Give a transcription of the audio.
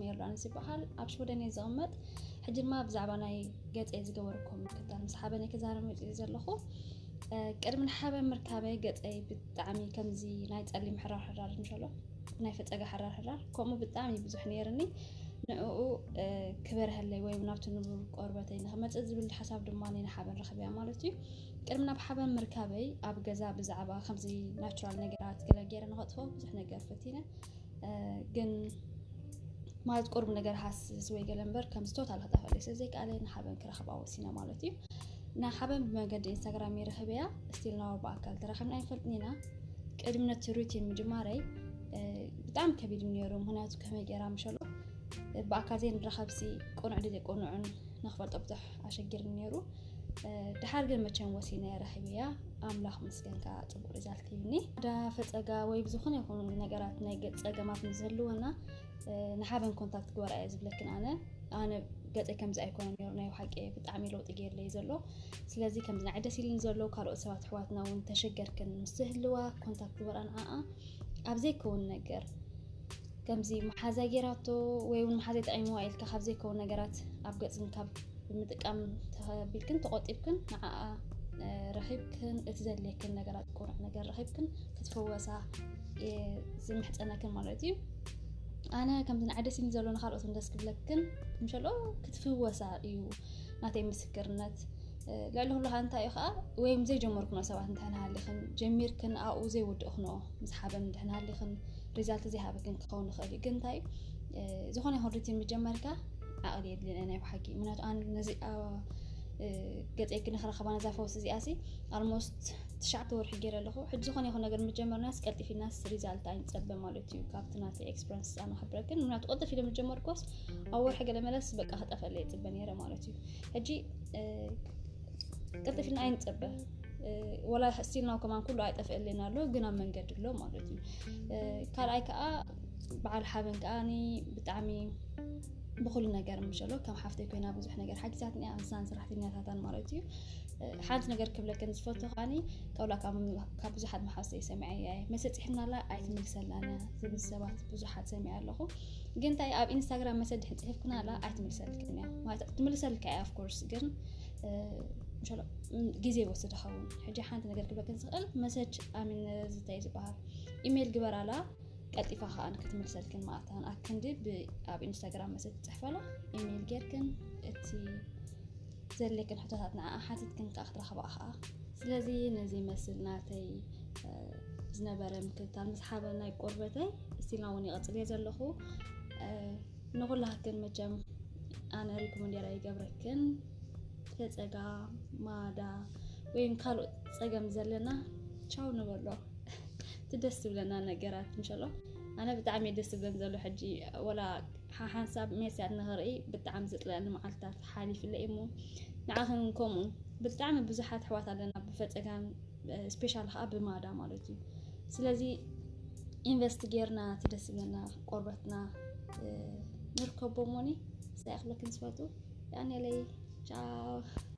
ሜርላንስ ይበሃል። ኣብ ሽወደን እየ ዝቕመጥ። ሕጂ ድማ ብዛዕባ ናይ ገፀይ ዝገበርኩም ምክታል ምስ ሓበን ክዛረብ መፅእ ዘለኹ። ቅድሚ ንሓበን ምርካበይ ገፀይ ብጣዕሚ ከምዚ ናይ ፀሊም ሕራር ሕራር እንሸሎ ናይ ፈፀጋ ሕራር ሕራር ከምኡ ብጣዕሚ ብዙሕ ነይርኒ። ንኡ ክበርሀለይ ወይ ናብቲ ንቡር ቆርበተይ ንክመፅእ ዝብል ሓሳብ ድማ ናይ ንሓበን ረኽብያ ማለት እዩ። ቅድሚ ናብ ሓበን ምርካበይ ኣብ ገዛ ብዛዕባ ከምዚ ናቹራል ነገራት ገለ ገይረ ንኸጥፎ ብዙሕ ነገር ፈቲነ። ግን ማለት ቁሩብ ነገር ሃስስ ወይ ገለ እምበር ከምዚ ቶታል ክጠፈለይ ስለ ዘይከኣለ ንሓበን ክረኽባ ወሲነ ማለት እዩ። ንሓበን ብመገዲ ኢንስታግራም ይረኽብያ ስቲል ናወር ብኣካል ተራኸብና ኣይንፈልጥን ኢና። ቅድሚ ነቲ ሩቲን ምጅማረይ ብጣዕሚ ከቢድ ነይሩ። ምክንያቱ ከመይ ገይራ ምሸሎ ብኣካል ዘይንራኸብሲ ቁኑዕ ድዘይቁኑዕን ንክፈልጦ ብዙሕ ኣሸጊርኒ ነይሩ። ድሓር ግን መቸም ወሲነ ረኺብያ። ኣምላኽ ምስገን ከዓ ፅቡቅ ሪዛልት ሂብኒ። ዳ ፈፀጋ ወይ ብዝኾነ ይኹን ነገራት ናይ ገፅ ፀገማት ንዝህልወና ንሓበን ኮንታክት ግበራ እየ ዝብለክን። ኣነ ኣነ ገፀይ ከምዚ ኣይኮነ ነይሩ ናይ ሓቂ ብጣዕሚ ለውጢ ገይርለይ ዘሎ። ስለዚ ከምዚ ንዓይ ደስ ኢልኒ ዘሎ ካልኦት ሰባት ኣሕዋትና እውን ተሸገርክን ምስ ዝህልዋ ኮንታክት ግበራ ንዓኣ። ኣብ ዘይከውን ነገር ከምዚ መሓዛ ገይራቶ ወይ እውን መሓዛ ይጠቂምዋ ኢልካ ካብ ዘይከውን ነገራት ኣብ ገፅን ካብ ብምጥቃም ተኸቢልክን ተቆጢብክን ንዓኣ ረኺብክን እቲ ዘድልየክን ነገራት ቁኑዕ ነገር ረኺብክን ክትፍወሳ ዝምሕፀነክን ማለት እዩ። ኣነ ከምዚ ንዓደሲን ዘሎ ንካልኦት እንደስ ክብለክን ምሸሎ ክትፍወሳ እዩ ናተይ ምስክርነት። ልዕሊ ኩሉ ከዓ እንታይ እዩ ከዓ ወይም ዘይጀመርኩኖ ሰባት እንታይ ንሃሊኽን ጀሚርክን ኣብኡ ዘይወደእክኖ ምስ ሓበን እንድሕን ሃሊኽን ሪዛልት ዘይሃበክን ክኸውን ይኽእል እዩ። ግን እንታይ ዝኾነ ይኹን ሩቲን ምጀመርካ ዓቕሊ የድልየን ናይ ብሓቂ። ምክንያቱ ኣነ ነዚ ገፀይ ክንክረኸባ ነዛ ፈውሲ እዚኣ ሲ ኣልሞስት ትሽዓተ ወርሒ ገይረ ኣለኹ። ሕጂ ዝኾነ ይኹን ነገር ምጀመርናስ ቀልጢፊናስ ሪዛልት ኣይንፀበ ማለት እዩ። ካብቲ ናተይ ኤክስፐረንስ ኣነ ክብረክን ምክንያቱ ቅልጥፍ ኢለ ምጀመርኮስ ኣብ ወርሒ ገለ መለስ በቃ ክጠፈለ ይፅበ ነይረ ማለት እዩ። ሕጂ ቅልጥፍ ኢልና ኣይንፀበ። ወላ ስቲል ናው ከማን ኩሉ ኣይጠፍእልን ኣሎ፣ ግን ኣብ መንገዲ ኣሎ ማለት እዩ። ካልኣይ ከዓ በዓል ሓበን ከዓ ብጣዕሚ ብኩሉ ነገር ምሸሎ ከም ሓፍተይ ኮይና ብዙሕ ነገር ሓጊዛትኒ እያ። ንሳን ሰራሕተኛታታን ማለት እዩ። ሓንቲ ነገር ክብለክን ዝፈቱ ከዓኒ ካብላ ካብ ብዙሓት መሓዝተይ ሰሚዐ እየ። መሰፂሕናላ ኣይትመልሰላን እያ ዝብል ሰባት ብዙሓት ሰሚዐ ኣለኹ። ግን እንታይ ኣብ ኢንስታግራም መሰድ ድሕን ፅሒፍክናላ ኣይትመልሰልክን እያ ማለት ትምልሰልካ እያ ኦፍኮርስ ግን ምሸሎ ግዜ ይወስድ ይኸውን። ሕጂ ሓንቲ ነገር ክብለክን ዝኽእል መሰጅ ኣሚን ዝታይ ዝበሃል ኢሜይል ግበራላ ቀልጢፋ ከዓ ክትምልሰልክን ማእታን ኣክንዲ ኣብ ኢንስታግራም መሰጅ ትፅሕፈላ ኢሜይል ጌርክን እቲ ዘድልየክን ሕቶታት ንዓ ሓቲትክን ከዓ ክትረኽባ ከዓ። ስለዚ ነዚ መስል ናተይ ዝነበረ ምክትታል ምስ ሓበን ናይ ቆርበተይ እስቲልና እውን ይቐፅል እየ ዘለኹ። ንኹላክን መቸም ኣነ ሪኮመንድ እየ ይገብረክን። ተፀጋ ማዳ ወይም ካልኦት ፀገም ዘለና ቻው ንበሎ። እቲ ደስ ዝብለና ነገራት እንሸሎ ኣነ ብጣዕሚ ደስ ዝብለን ዘሎ ሕጂ ወላ ሓንሳብ ሜስያት ንኽርኢ ብጣዕሚ ዝጥለኒ መዓልታት ሓሊፍለ እሞ ንዓኽን ከምኡ ብጣዕሚ ብዙሓት ኣሕዋት ኣለና ብፈፀጋን ስፔሻል ከዓ ብማዳ ማለት እዩ። ስለዚ ኢንቨስት ጌርና እቲ ደስ ዝብለና ቆርበትና ንርከቦ ሞኒ ሳይ ክብለክን ዝፈቱ ያኔለይ ቻው።